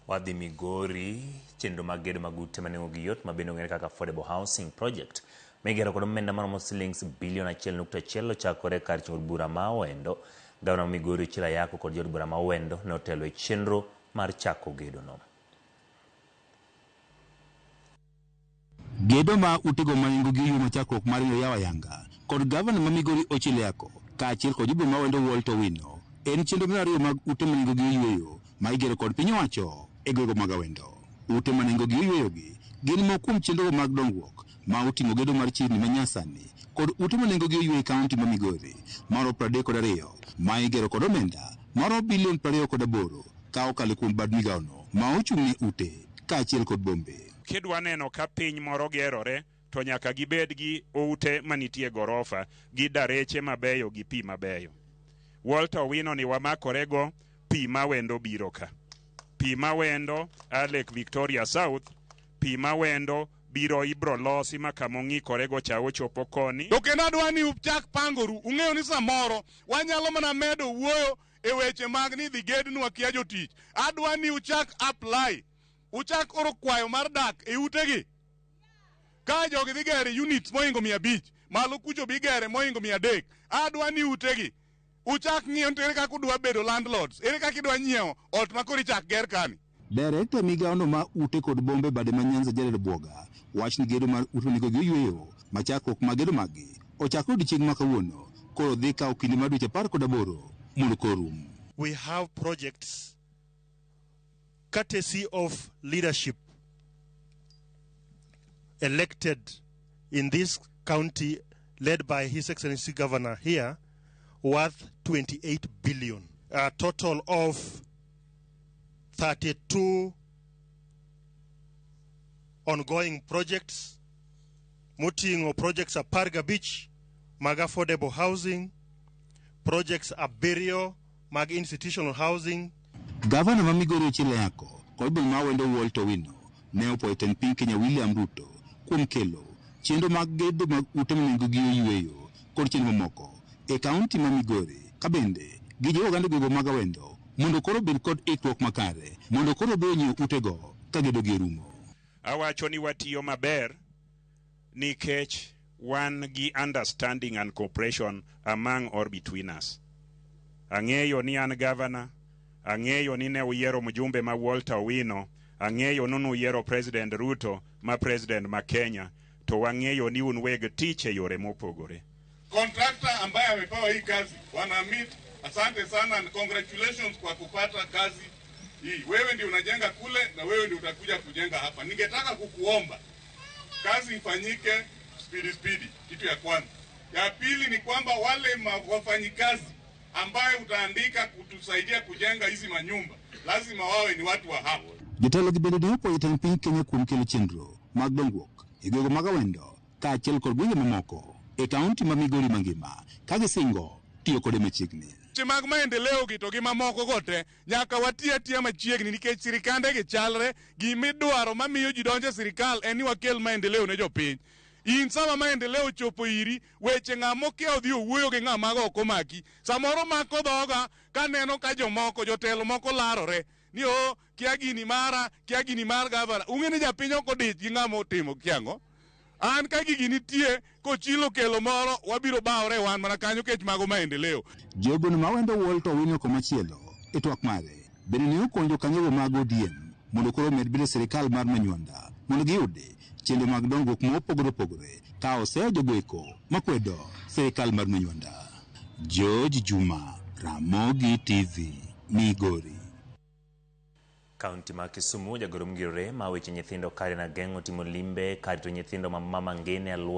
Wadhi Migori, chenro mag gedo mag ute ma nengogi yot ma bende ong'ere kaka Affordable Housing Project migero kod omenda maromo silings bilion 1.1 ochakore kar chung' od bura ma Awendo. Gavana ma Migori Ochilo Ayako kod jood bura ma Awendo ne otelo e chenro mar chako gedono. Gedo ma utego ma nengogi oyuo ma chakruok mar oyaw ayanga kod gavana ma Migori Ochilo Ayako kaachiel kod jobura ma Awendo Walter Owino en chenro mar ariyo mag ute ma nengogi oyueyo ma igero kod piny owacho e gwenge mag Awendo. Ute ma nengogi oyueyogi gin moko kuom chenrogo mag dongruok ma oting'o gedo mar chirni ma nyasani kod ute ma nengogi oyueyo e kaunti ma Migori maromo 32 ma igero kod omenda maromo bilion 28 ka okalo kuom bad migawono ma ochung' ne ute kaachiel kod bombe. Kidwa neno ka piny moro gerore to nyaka gibed gi ute manitie gorofa gi dareche mabeyo gi pi mabeyo. Walter Owino ni wamakorego pi mawendo biro ka. Pi mawendo a Lake Victoria South, pi mawendo biro ibro losi ma kama ong'ikorego cha ochopo koni. To kendo adwa ni uchak pangoru. Ung'eyo ni samoro wanyalo mana medo wuoyo e weche mag ni dhi gednwa kia jotich. Adwa ni uchak apply. Uchak oro kwayo mar dak e utegi. Ka jogi dhi gere units mohingo 500, malo kucho bi gere mohingo 300. Adwa ni utegi. Uchak ng'iyo ni ere kaka udwa bedo landlords. Ere kaka idwa nyiewo ot ma koro ichak ger kani. Direkta migawono ma ute kod bombe bade ma Nyanza Jared Bwoga wach ni gedo mar ute onego gi oyweyo ma chakruok mag gedo maggi ochakre odiechieng' ma kawuono koro dhi kawo kinde mar dweche 18 mondo koro rum. We have projects courtesy of leadership elected in this county led by His Excellency Governor here worth 28 billion, a total of 32 ongoing projects moting'o projects 15 mag affordable housing, projects abiriyo mag institutional housing. Gavana ma Migori Ochilo Ayako kod boma ma Awendo Walter Owino ne opuoyo tend piny Kenya William Ruto kuom kelo chenro mag gedo mag ute ma nengogi oyueyo kod chenro mamoko e kaunti ma Migori ka bende gijiwo oganda gwenge mag Awendo mondo koro obed kod ikruok makare mondo koro obi onyiew utego ka gedogi orumo. Awacho ni watiyo maber nikech wan gi understanding and cooperation among or between us. Ang'eyo ni an governor, ang'eyo ni ne uyiero mjumbe ma Walter Owino, ang'eyo ni nuyiero President Ruto ma President ma Kenya, to wang'eyo ni un weg tich e yore mopogore. Contractor ambaye amepewa hii kazi, Bwana Amit, asante sana and congratulations kwa kupata kazi hii. Wewe ndio unajenga kule na wewe ndio utakuja kujenga hapa. Ningetaka kukuomba kazi ifanyike spidi spidi, kitu ya kwanza. Ya pili ni kwamba wale wafanyikazi ambaye utaandika kutusaidia kujenga hizi manyumba lazima wawe ni watu wa hapa. Jotelo gi bende ne opuoyo jatend piny Kenya kuom kelo chenro mag dongruok e gwenge mag Awendo kaachiel kod gwenge mamoko e kaunti ma Migori mangima ka gisingo tiyo kode machiegni. Weche mag maendeleo gi to gi mamoko go te nyaka wati atiya machiegni nikech sirikande gi chalre. Gimidwaro mamiyo ji donjo e sirikal en ni wakel maendeleo ne jopiny. In sama maendeleo ochopo iri, weche ng'ama okia odhi owuoyo gi ng'ama ok omaki. Samoro mako dhoga kaneno ka jomoko jotelo moko larore ni o kia gini mara, kia gini mar gavana. Ung'e ni japiny ok odich gi ng'ama otimo kiang'o. An ka gigi nitie kochilo kelo moro wabiro bawore wan mana kanyo kech mago maendeleo. Jogono ma Awendo Walter Owino komachielo e twak mare bende ne okonyo jokanyogo mag ODM mondo koro omed bedo e sirikal mar Manywanda mondo giyud chenro mag dongruok mopogore opogore ka oseyo jogoeko makwedo sirikal mar Manywanda. George Juma, Ramogi TV, Migori. Kaunti ma Kisumu, jagoro mongirore ma weche nyithindo Karen Ageng' otimo limbe kar rito nyithindo ma Mama Ngina e alwora